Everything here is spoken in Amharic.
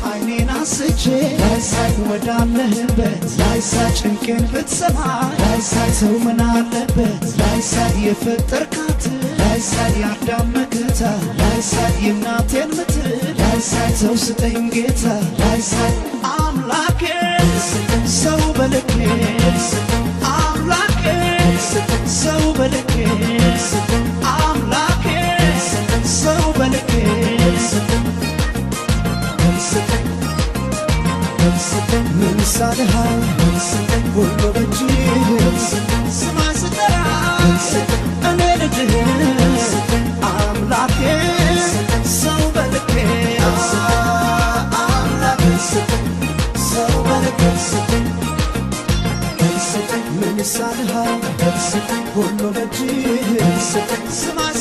አይኔን አንስቼ ወዳለህበት ጭንቄን ብትሰማ ሰው ምን አለበት የፈጠርካት የአዳም መከታ የእናቴን ምትል ሰው ስጠኝ ጌታ አምላኬ ሰው በልኬ አምላኬ ሰው በልኬ አምላኬ ሰው በልኬ ምን ይሳንሃል ሁሉ በእጅህ ስማኝ ስጠራ እኔ ልጅህ አምላኬ ሰው በልኬ አምላኬ ሰው በልኬ ምን ይሳንሃል ሁሉ በእጅህ ስማኝ